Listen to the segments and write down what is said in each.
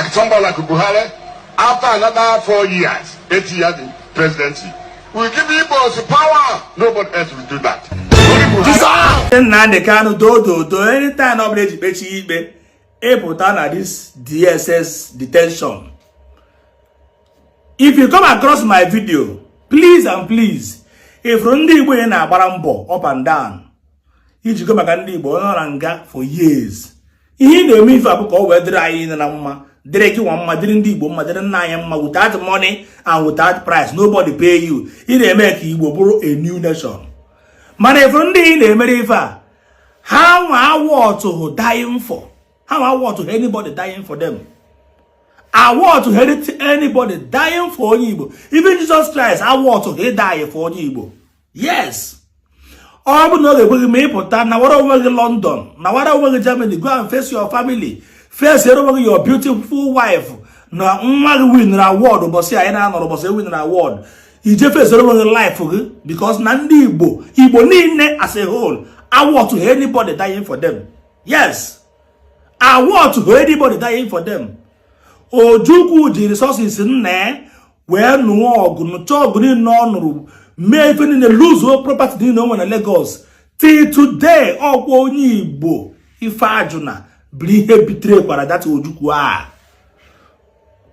Like somebody like Buhari, after another 4 years, 8 years in presidency, we give Igbos power. Nobody else will do that. Only Buhari. Nnamdi Kanu, dododo, anytime ọbụla eji kpechi ikpe ịpụta na this DSS detention, if you come across my video, please and please, ifuru ndị Igbo ị na-agbara mbọ up and down iji go maka ndị Igbo onye nọ na nga for years, ihe ị na-eme ife abụ ka ọ wee dịrị anyị niile na mma, dịrị gị nwa mma, dịrị ndị Igbo mma, dịrị nna anyị mma, without money and without price. Nobody pay you. Ị na-eme ka Igbo bụrụ a new nation. Mana ifuru ndị ị na-emere ife a, ha nwa awọtụ dying for, ha nwa awọtụ anybody dying for them, awọtụ anybody dying for onye Igbo. Even Jesus Christ awọtụ ha die for onye Igbo. Yes, ọ bụ na ọ ga-ekwe gị ma ịpụta nawara onwe gị London, nawara onwe gị Germany, go and face your family, face onwe gị, your beautiful wife na nwa gị winere award ụbọchị anyị na-anọrọ, ụbọchị e winere award, ije face onwe gị, life gị, because na ndị Igbo, Igbo niile as a whole, awọtụ anybody dying for them. Yes, awọtụ anybody dying for them. Ojukwu ji resources nna ya wee nụọ ọgụ, nụcha ọgụ niile ọ nụrụ, mee ife niile, lose property niile o nwere na Lagos. Till today, ọkwa onye Igbo Ifeajuna biri ihe bitere kwara data Ojukwu a.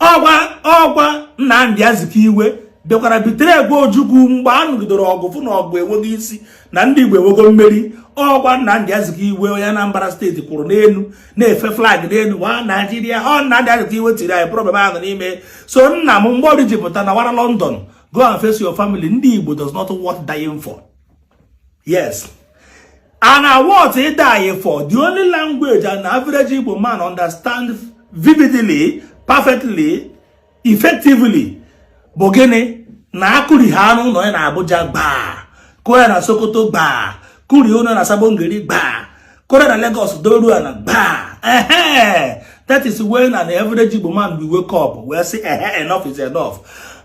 Ọgwa Nnamdi Azikiwe bịakwara bitere egwe Ojukwu mgbe a nụgidere ọgụ, fụ na ọgụ enweghị isi, na ndị Igbo enwego mmeri. Ọgwa Nnamdi Azikiwe, onye Anambra Steeti, kwụrụ n'elu na-efe flag n'elu wa Naijiria. Ọ Nnamdi Azikiwe tiri anyị problem ahụ n'ime. So nna m, mgbe ọrụ ji pụta na wara London, go and face your family. Ndị Igbo does not worth dying for. Yes, and I want to die for. The only language an average Igbo man understand vividly, perfectly, effectively bụ gịnị? Na akụri ha anụ ụlọ ya na Abuja gbaa, kụọ ya na Sokoto gbaa, kụrie ụlọ na Sabongeri gbaa, kụọ ya na Lagos doru ya na gbaa. Ehe, that is when an average Igbo man will wake up wee say, "Ehe, enough is enough."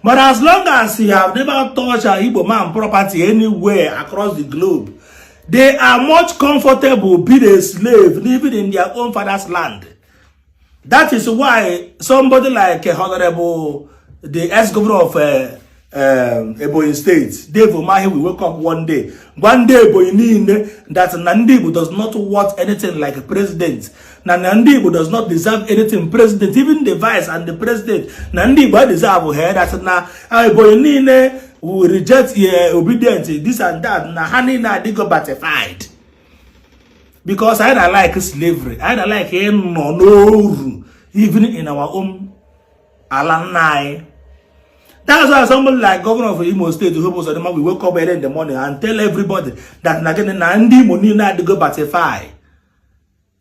But as long as you have never touched an Igbo man property anywhere across the globe, they are much comfortable being a slave living in their own father's land. That is why somebody like Honorable, the ex-governor of Ebonyi State, Dave Umahi, will wake up one day, one day Ebonyi niile, that na ndị Igbo does not want anything like a president. Na ndị Igbo does not deserve anything president, even the vice and the president. Na ndị Igbo deserve here that na Ebonyi niile will reject obedient, this and that. Na ha niile adịgo batified. Because I don't like slavery. I don't like ịnọ n'oru, even in our own ala nna anyị. That's why somebody like governor of Imo State, Hope Uzodinma, will wake up early in the morning and tell everybody that na gịnị, na ndị Imo niile adịgo batify.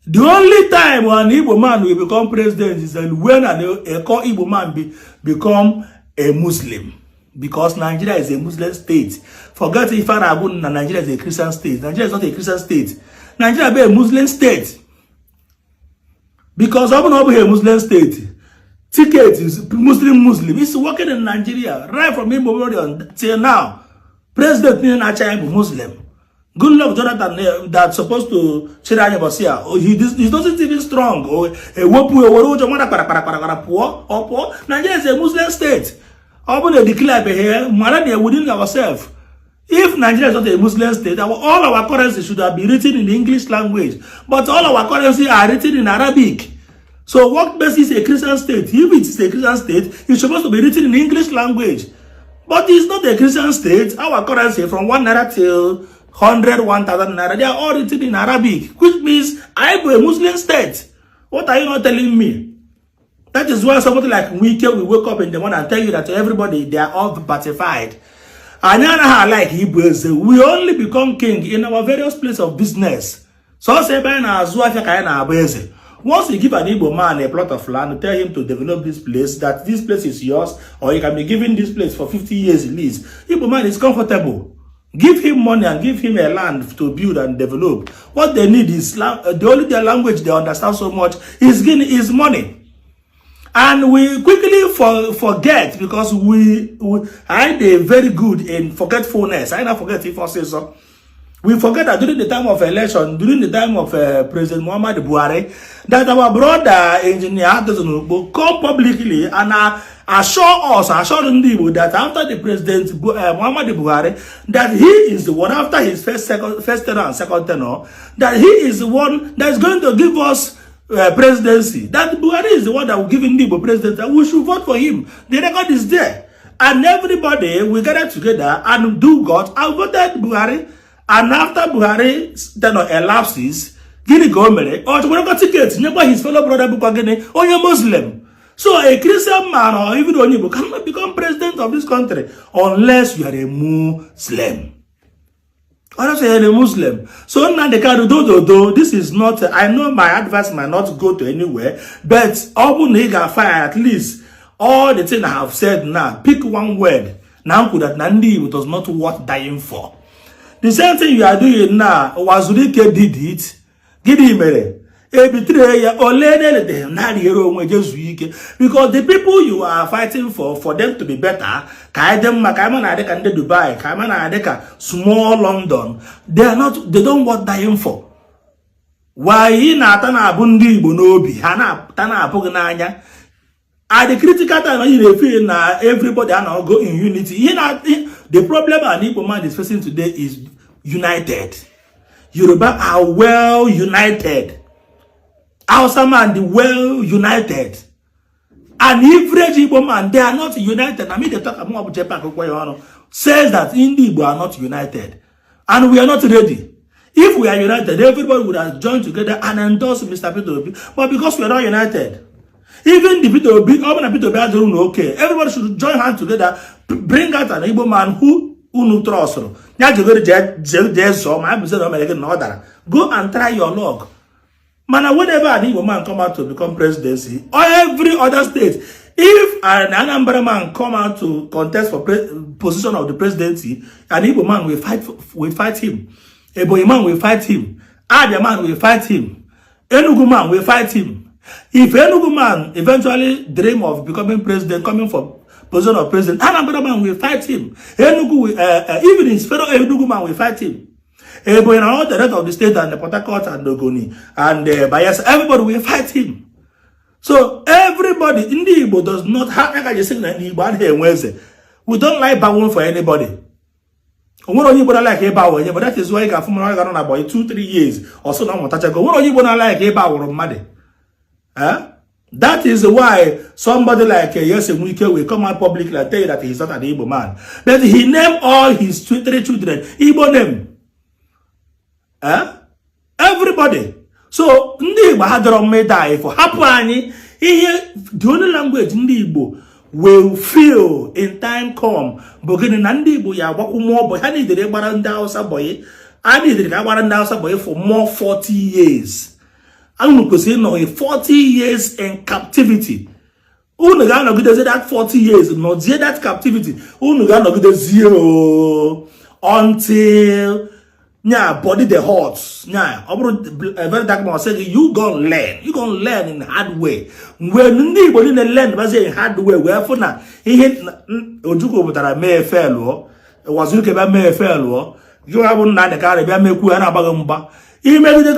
The only time an Igbo man will become president is when an Eko Igbo man become a Muslim. Because Nigeria is a Muslim state. Forget if Arabu na Nigeria is a Christian state. Nigeria is not a Christian state. Nigeria be a Muslim state. Because ọ bụ na ọ bụghị a Muslim state, ticket is Muslim Muslim. It's working in Nigeria right from immemorial till now. President niile na-achị anyị bụ Muslim. Goodluck Jonathan that's supposed to chịrị anyị bọsị ya, he doesn't even strong. O ewepụ ewere ụjọ mara kpara kpara kpara kpara pụọ, ọ pụọ. Nigeria is a Muslim state. Ọ bụ na declare beghị mara na within ourselves. If Nigeria is not a Muslim state, all our currency should have been written in the English language, but all our currency are written in Arabic. So what makes it a Christian state? If it is a Christian state, it's supposed to be written in English language. But it's not a Christian state. Our currency from 1 naira till 100, 1,000 naira, they are all written in Arabic, which means I'm a Muslim state. What are you not telling me? That is why somebody like Wike will wake up in the morning and tell you that everybody, they are all batified. Anyị anaghị like ịbụ eze. We only become king in our various place of business. Sọsọ ebe anyị na-azụ afịa ka anyị na-abụ eze. Once you give an Igbo man a plot of land, tell him to develop this place, that this place is yours, or you can be given this place for 50 years lease. Igbo man is comfortable. Give him money and give him a land to build and develop. What they need is the only their language they understand so much is gịnị? Is money. And we quickly forget because we I they very good in forgetfulness. I not forget if I say so. We forget that during the time of election, during the time of President Muhammadu Buhari, that our brother Engineer Addison Ukpo come publicly and assure us, assure ndị Igbo that after the President Muhammadu Buhari, that he is the one after his first, second, first tenure and second tenure, that he is the one that is going to give us presidency. That Buhari is the one that will give ndị Igbo presidency. That we should vote for him. The record is there. And everybody, we gathered together and do God and voted Buhari. And after Buhari tenure elapses, gịnị ka o mere? Ọ chọkwara ticket nyekwa his fellow brother, bụkwa gịnị, onye Muslim. So a Christian man or even onye Igbo cannot become president of this country unless you are a Muslim. Unless you are a Muslim. So Nnamdi Kanu, do do do, this is not, I know my advice might not go to anywhere, but ọ bụ na ị ga-find at least all the thing I have said now, pick one word. Na m that na ndị Igbo does not worth dying for. The same thing you are doing now, Uwazuruike did it. Gịnị mere? Ebitere ya ole na-elete na-arịere onwe je zuo ike, because the people you are fighting for them to be better, ka anyị dị mma, ka anyị na-adị ka ndị Dubai, ka anyị na-adị ka small London, they are not, they don't want dying for. Why ị na-ata na-abụ ndị Igbo n'obi ha na-ata na-abụ gị n'anya at the critical time you dey feel na everybody ana go in unity. Ihe na the problem an Igbo man is facing today is united. Yoruba are well united, Hausa man the well united, and average Igbo man, they are not united. Na me dey talk am. Bụ Jepak akwụkwọ ya ọnụ says that ndị Igbo are not united and we are not ready. If we are united, everybody would have joined together and endorsed Mr. Peter Obi, but because we are not united, even the Peter Obi, ọ bụ na Peter Obi adịrị unu okay, everybody should join hand together, bring out an Igbo man who unu trustụrụ ya jegoro jee zọọ ma abụzie na o mere gị na ọ dara. Go and try your luck. Mana whenever an Igbo man come out to become presidency or every other state, if an Anambra man come out to contest for position of the presidency, an Igbo man will fight him, Ebonyi man will fight him, Abia man will fight him, Enugu man will fight him. If Enugu man eventually dream of becoming president, coming for position of president, Anambra man will fight him. Enugu will, even his fellow Enugu man will fight him. Ebonyi and all the rest of the state and the Port Harcourt and Ogoni and Bayelsa, everybody will fight him. So everybody, ndị Igbo does not have, like I just say na ndị Igbo anaghị enwe eze. We don't like bowing for anybody. O nwere onye Igbo na-like ịba onye, but that is why ị ga-afụ mara ga nọ na boy 2 3 years ọsọ na ọmụtachago. O nwere onye Igbo na-like ịba wụrụ mmadụ. Eh? That is why somebody like Nyesom Wike will come out publicly and tell you that he's not an Igbo man. But he named all his two, three children Igbo name. Eh? Everybody. So, ndị Igbo ha dọrọ mma ịda ifo hapụ anyị ihe. The only language ndị Igbo will feel in time come bụ gịnị? Na ndị Igbo ya agbakwu mụọ boy ha nidere ịgbara ndị Hausa boy, a nidere ka agbara ndị Hausa boy for more 40 years. Unu kwesịrị ịnọ 40 years in captivity. Unu ga-anọgidezi that 40 years, nọzie that captivity. Unu ga-anọgidezie o until nya body the hot nya ọ bụrụ a very dark man sị gị, "You gonna learn, you gonna learn in hard way." Mgbe ndị Igbo niile learn bazie in hard way, wee fụ na ihe Ojukwu pụtara mee efe lụọ, Uwazuruike bịa mee efe lụọ, gị nwa bụ Nnamdi Kanu bịa mekwu ya na-agbaghị mgba imegide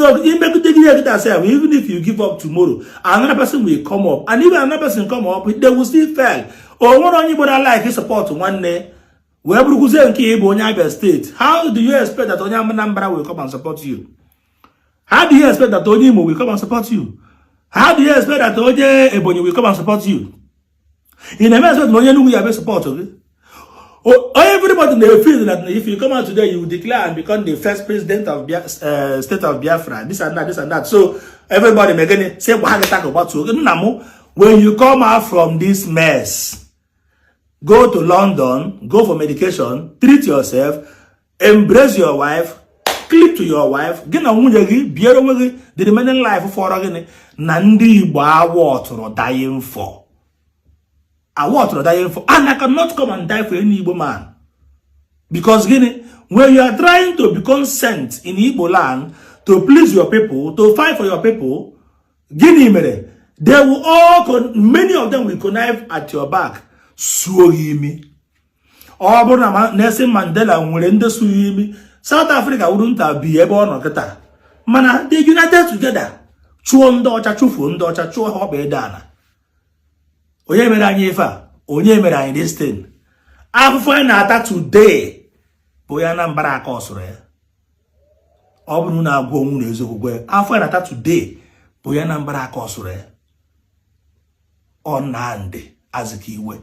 gị egide sef. Even if you give up tomorrow, another person will come up, and even another person come up, they will still fail. O nwere onye Igbo na like support nwanne wee bụrụkwuzie nke ịbụ onye Abia State. How do you expect that onye Anambra will come and support you? How do you expect that onye Imo will come and support you? How do you expect that onye Ebonyi will come and support you? Ị na-eme expect na onye Enugu ya bịa support gị? Everybody na feel that if you come out today, you will declare and become the first president of state of Biafra, this and that, this and that. So everybody may gịnị say gwa gị taka gbatuo nna m. When you come out from this mess, go to London, go for medication, treat yourself, embrace your wife, clip to your wife, gị na nwunye gị biere onwe gị the remaining life fọrọ. Gịnị na ndị Igbo awọtụrụ dying for, awọtụrụ dying for, and I cannot come and die for any Igbo man, because gịnị? When you are trying to become saint in Igbo land, to please your people, to fight for your people, gịnị mere? They will all many of them will connive at your back, suo gị imi. Ọ bụrụ na Nelson Mandela nwere ndị sụrụ imi, South Africa wuru nta bi ebe ọ nọ kịta, mana they united together, chụọ ndị ọcha, chụfuo ndị ọcha, chụọ ha ọkpa ede ala. Onye mere anyị ife a? Onye mere anyị this thing? Afụfụ anyị na-ata today bụ onye Anambra aka ọsụrụ ya. Ọ bụrụ na agwa onwu na eziokwu gwa ya, afọ anyị na-ata today bụ onye Anambra aka ọsụrụ ya. Ọ Nnamdi Azikiwe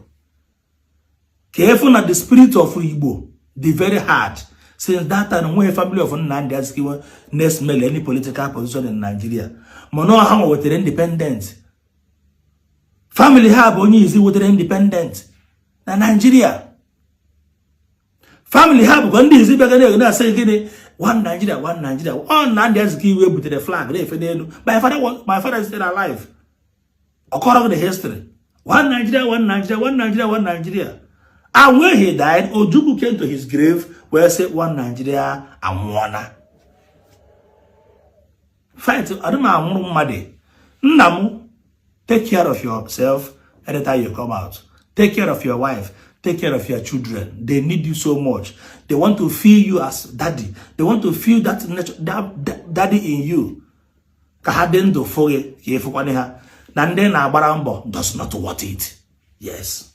ka efu na the spirit of Igbo dị very hard. Since that time, nwee family of Nnamdi Azikiwe na-smell any political position in Nigeria, mana ọha nwe wetara independent. Family ha bụ onye izi wetara independent na Nigeria. Family ha bụkwa ndị izi bịaga na na-asị gịnị? One Nigeria, one Nigeria. Ọ Nnamdi Azikiwe butere flag na-efe n'elu. My father is still alive. Ọkọrọ the history. One Nigeria, one Nigeria, one Nigeria, one Nigeria. And when he died, Ojukwu came to his grave where say one Nigeria anwụọna. Fight adị m anwụrụ mmadụ. Nna m, take care of yourself anytime you come out. Take care of your wife. Take care of your children. They need you so much. They want to feel you as daddy. They want to feel that nature, that daddy in you. Ka ha dị ndụ fụ gị ka ịfụkwana ha na ndị na-agbara mbọ does not worth it. Yes.